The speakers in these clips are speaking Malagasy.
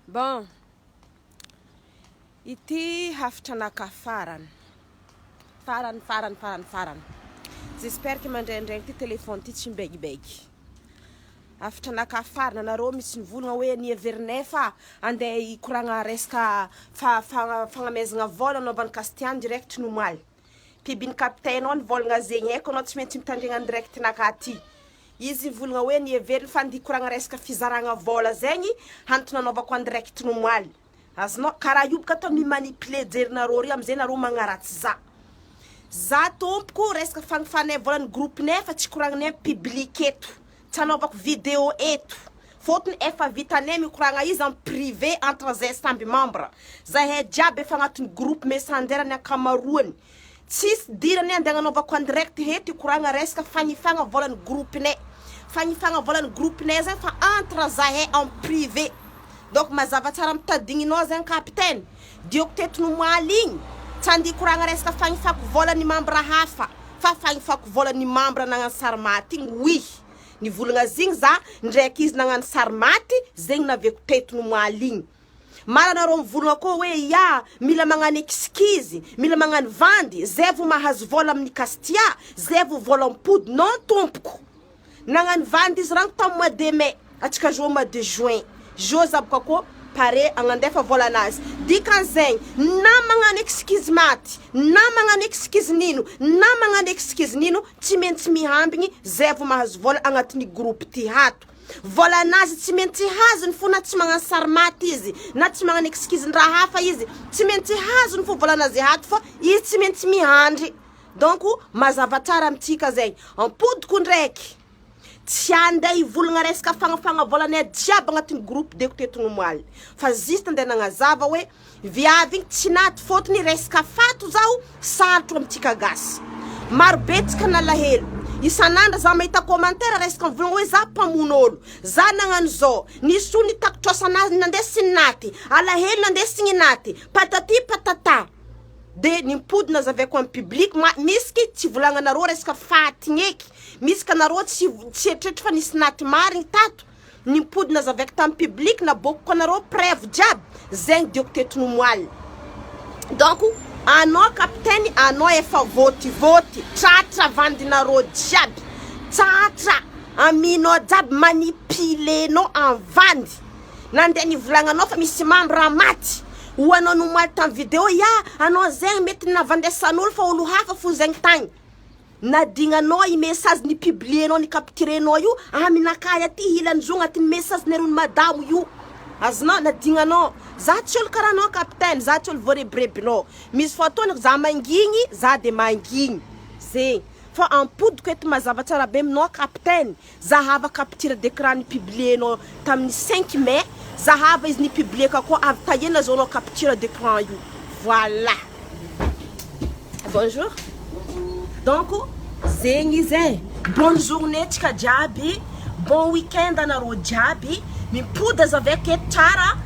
Bon, ity hafatra naka farany. Farany, farany, farany, farany. J'espère que mandraindraigny ty téléphone ty tsy mibegibegy. Hafatra naka farany anareo misy nivolagna hoe niheverinay fa andeha hikoragna resaka fa fa fagnamezagna vôla anaovan'i Castian direct ny omaly. Pibin'ny capitaine ao nivolagna zegny haiko anao tsy maintsy mitandregna ny direct naka ty. Izy nivolagna hoe niheveriny fa andeha hikoragna resaka fizaragna vôla zegny antony nanaovako en direct ny omaly. Azonao? Karaha io boka atao mi-manipuler jerinareo ry amizay nareo magnaratsy za. Za tompoko resaka fagnofanay vôlan'ny groupe-nay fa tsy koragninay am public eto. Tsy anaovako vidéo eto. Fôtony efa vitanay mikoragna izy en privé entre zahay samby membre. Zahay jiaby efa agnatin'ny groupe messenger ny ankamaroany. Tsisy dirany andeha agnanaovako en direct eto hikoragna resaka fagnifagna vôlan'ny groupe-nay. Fagnifagna vôlan'ny groupe-nay zegny fa entre zahay en privé. Donc mazava tsara mitaddigninao zegny capitaine. Dioko teto nomaly igny, tsy andeha hikoragna resaka fagnifako vôlan'ny membre hafa fa fagnifako vôlan'ny membre nagnano sary maty igny oui. Nivolagna zigny za ndraiky izy nagnano sary maty zegny naviako teto nomaly igny. Maro anareo mivolagna koa hoe ya mila magnano excuse, mila magnano vandy zay vao mahazo vôla amin'ny Castia, zay vao vôla mipody. Non tompoko! Nagnano vandy izy rango tam mois de mai, atsika zao mois de juin, zao za boka koa pare agnandefa vôla anazy. Dikan'izegny na magnano excuse maty, na magnano excuse nino, na magnano excuse nino, tsy maintsy mihambigny zay vao mahazo vôla agnatin'ny groupe ty ato. Vôlanazy tsy maintsy hazony fo na tsy magnano sary maty izy, na tsy magnano excuse ndraha hafa izy, tsy maintsy hazony fo vôlanazy ato fa izy tsy maintsy mihandry. Donc mazava tsara amintsika zegny. Ampodiko ndraiky, tsy andeha hivolagna resaka fagnafagna vôlanay jiaby agnatin'ny groupe deko teto nomaly fa juste andeha nagnazava hoe Viavy igny tsy naty fôtony resaka fato zao sarotro amintsika gasy. Maro be tsika nalahelo. Isan'andro za mahita commentaire resaka mivolagna hoe za mpamono olo, za nagnano zao, nisy olo nitaky trosa anazy nandesigny naty, alahelo nandesigny naty, patati patata. De nimpody nazavaiko am public ma misy ky tsy volagnanareo resaka faty igny eky, misy ka nareo tsy tsy eritreritry fa nisy naty marigny tato. Nimpody nazavaiko tamin'ny public naboakiko anareo preuve jiaby zegny dioko teto nomoaly donc anao capitaine anao efa vôtivôty tratra vandinareo jiaby tratra aminao jiaby manipulenao am vandy nandeha nivolagnanao fa misy membre maty ho anao nomoaly tamin'ny video ya anao zegny mety navandesan'olo fa olo hafa fo zegny tagny Nadignanao i message ni publier-nao ni capturer-nao io aminakahy aty ilany zo agnatin'ny message neron'i madamo io azonao nadignanao za tsy olo karaha anao capitaine za tsy olo voarebirebinao misy fotoana za mangigny za de mangigny zegny fa ampodiko eto mazava tsara be aminao capitaine Zahava capture d'écran ni publier-nao tamin'ny 5 mai, zahava izy ni publier-ka koa avy tahiana zao nao capture d'écran io. Voilà. Bonjour. Donc zegny izy e. Bonne journée tsika jiaby, bon week-end anareo jiaby. Mipody aza aveko eto tsara,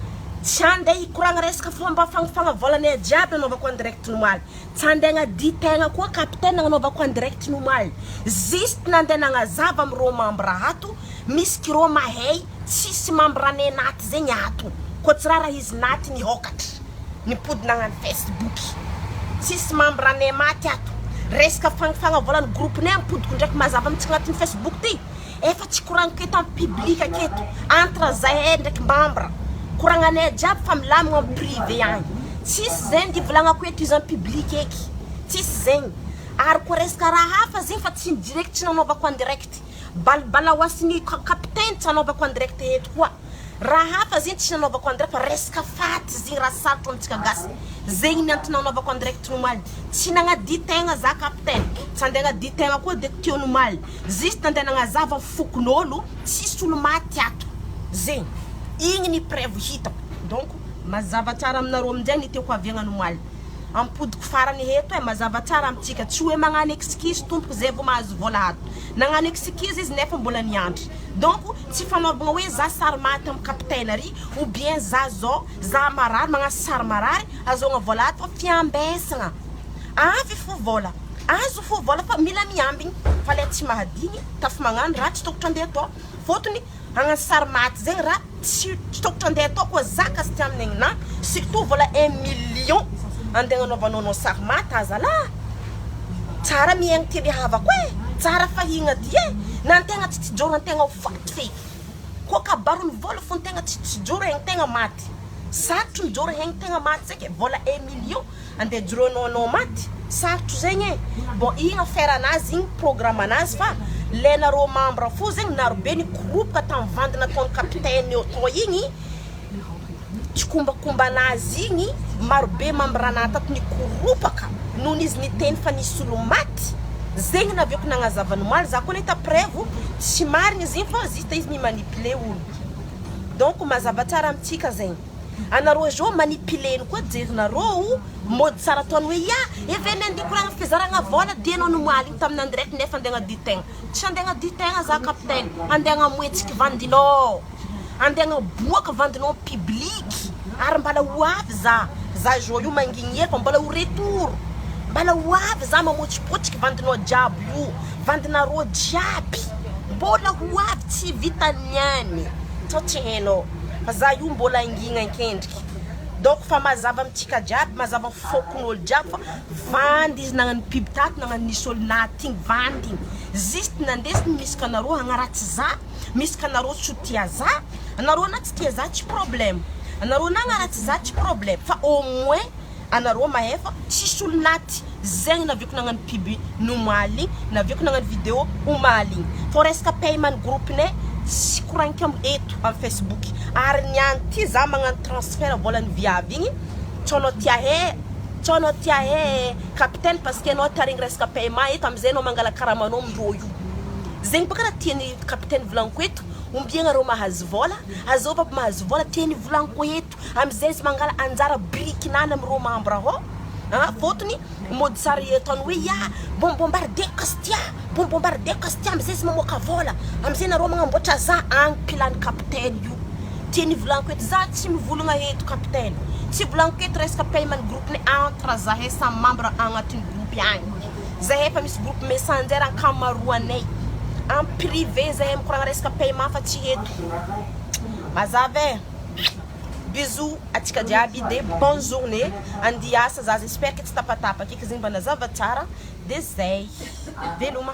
tsy andeha hikoragna resaka fomba fagnofagna vôlanay jiaby anaovako en direct nomaly. Tsy andeha agnadia tegna koa capitaine nagnanaovako en direct ny omaly. Juste nandeha nagnazava amreo membre ato, misy kireo mahay tsisy membre anay naty zegny ato. Koa tsy raha raha izy naty nihokatra, nipody nagnano facebook. Tsisy membre anay maty ato. Resaka fagnifagna volan'ny groupe nay ampodiko ndraiky mazava amintsika agnatin'ny facebook ty. Efa tsy koragniko eto am public aketo entre zahay ndraiky membre koragnanay jiaby fa milamigna am privé agny tsisy zegny ndi volagnako eto izy am public eky tsisy zegny ary koa resaka raha hafa zegny fa tsy direct tsy nanaovako en direct balibalaoasin'ny capitaine tsy anaovako en direct eto koa Raha hafa zegny tsy nanaovako en direct fa resaka faty zegny raha sarotro amintsika gasy zegny ny antony nanaovako en direct nomaly tsy nagnadia tegna za capitaine tsy andeha agnadia tegna koa de teo nomaly juste andeha nagnazava fokon'olo tsisy olo maty ato zegny igny ny preuve hitako donc mazava tsara aminareo aminjay ny tiako haviagna nomaly ampodiko farany eto e mazava tsara amintsika tsy hoe magnano excuse tompoko zay vao mahazo vola ato nagnano excuse izy nefa mbola niandry Donc tsy fanaovagna hoe za sary maty am capitaine ary ou bien za zao za marary magnano sary marary azahoagna vola ato fa fiambesagna avy fo vola azo fo vola fa mila miambigny fa le tsy mahadigny tafy magnano raha tsy tokotry andeha atao fôtony. Hagnano sary maty zegny raha tsy tsy tokotry andeha atao koa za ka tsy amin'ny aigninahy surtout vola un million andeha agnanaovanao anao sary maty azalahy. Tsara miaigny ty ry havako e! Tsara fahigna ty e! Na antegna tsy tijoro antegna ho faty feky. Koa kabaron'ny vola fo antegna tsy tijoro aigny tegna maty. Sarotro mijoro aigny tegna maty zeky e! Vola un million andeha ijoroanao anao maty? Sarotro zegny e! Bon igny affaire anazy igny programme anazy fa le nareo membre fo zegny narobe nikoropoka tamin'ny vandy nataon'ny capitaine eo tao igny Tsikombakomba anazy igny marobe membre-na tato nikoropaka nony izy niteny fa nisy olo maty, zegny naviako nagnazava ny omaly, za koa nahita preuve tsy marigny izy igny fa juste izy mi-manipuler olo, donc mazava tsara amintsika zegny, anareo zao manipuler-ny koa jerinareo mody tsara ataony hoe ya heveriny andeha hikoragna fizaragna vôla dia anao nomaly igny tamin'ny en direct nefa andeha hagnadio tegna, tsy andeha hagnadio tegna za capitaine, andeha hagnamoetsiky vandinao. Andeha agnaboaka vandinao en public ary mbala ho avy za, za zao io mangigny hely fa mbola ho retour, mbala ho avy za mamotsipotsiky vandinao jiaby io, vandinareo jiaby mbola ho avy tsy vita niany sao tsy hainao fa za io mbola angigny ankendriky donc fa mazava amintsika jiaby mazava fokon'olo jiaby fa vandy izy nagnano pub tato nagnano nisy olo naty igny vandy igny juste nandesiny misy kanareo hagnaratsy za. Misy ka nareo tsy ho tia za, anareo na tsy tia za tsy problème, anareo na agnaratsy za tsy problème fa au moins anareo mahay fa tsisy olo naty, zegny naviako nagnano pub ny omaly igny, naviako nagnano vidéo omaly igny, fô resaka paiement ny groupe nay tsy koragniko am eto am facebook, ary niany ty za magnano transfert vôlan'ny viavy igny, tsy anao tia he, tsy anao tia he capitaine parce que anao taregny resaka paiement eto amizay anao mangala karamanao amindrô io. Zegny bôka raha tian'i capitaine volagniko eto, ombiagna reo mahazo vôla, azôvy aby mahazo vôla tiany volagniko eto, amizay izy mangala anjara birikinany amireo membre ao, a fôtony mody sary ataony hoe ya bombombarde kastia, bombombarde kastia amizay izy mamoaka vôla, amizay nareo magnamboatra za agny pilany capitaine io, tiany volagniko eto, za tsy mivolagna eto capitaine, tsy volagniko eto resaka paiement groupe-nay entre zahay samy membre agnatin'ny groupe agny. Zahay efa misy groupe messenger ankamaroanay en privé zahay mikoragna resaka paiement fa tsy eto. Mazava e! Bisous atsika jiaby de bonne journée andia hiasa za j'espère que tsy tapatapaka eky zegny mba nazava tsara de zay. Veloma.